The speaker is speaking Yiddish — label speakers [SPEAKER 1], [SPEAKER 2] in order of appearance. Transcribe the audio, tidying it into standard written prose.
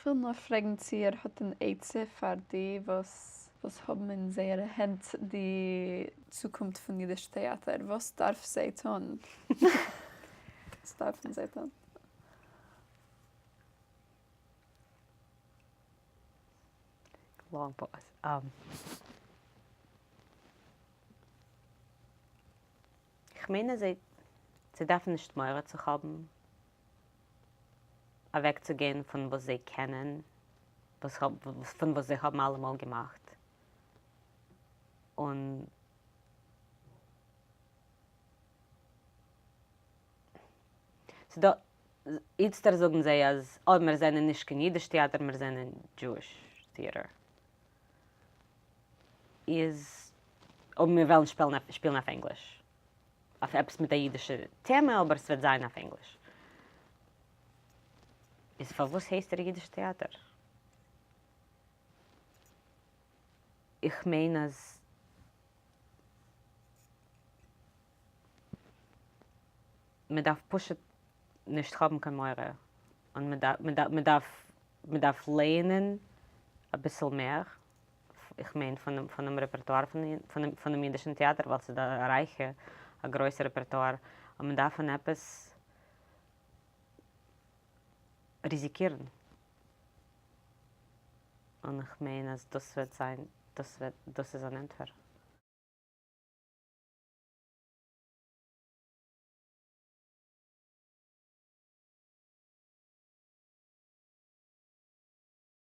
[SPEAKER 1] כ'וויל נאר פרעגן צו ער האט אן עצה פאר די וואס וואס האבן אין זייערע הענט די צוקונפט פון אידיש טעאטער, וואס דארף זיי טון? וואס דארפן זיי טון?
[SPEAKER 2] Long pause. כ'מיין אז זיי דארפן נישט מורא צו האבן אוועקצוגיין פון וואס זיי קענען, פון וואס זיי האבן אלעמאל געמאכט, און ס'דא, איצטער זאגן זיי אז אה מיר זענען נישט קיין אידיש טעאטער מיר זענען Jewish theater, איז אויב מיר וועלן שפילן אויף ענגליש, אויף עפעס מיט א אידישע טעמע אבער ס'וועט זיין אויף ענגליש. איז פארוואס הייסט ער אידיש טעאטער? איך מיין אז מ'דארף פשוט נישט האבן קיין מורא און מ'דארף לייענען אביסל מער איך מיין פונעם רעפערטואר פונעם אידישן טעאטער ווייל ס'איז א רייכע א גרויסע רעפערטואר און מען דארף פון עפעס ריזיקירן און איך מיין אז דאס וועט זיין דאס וועט דאס איז אן ענטפער.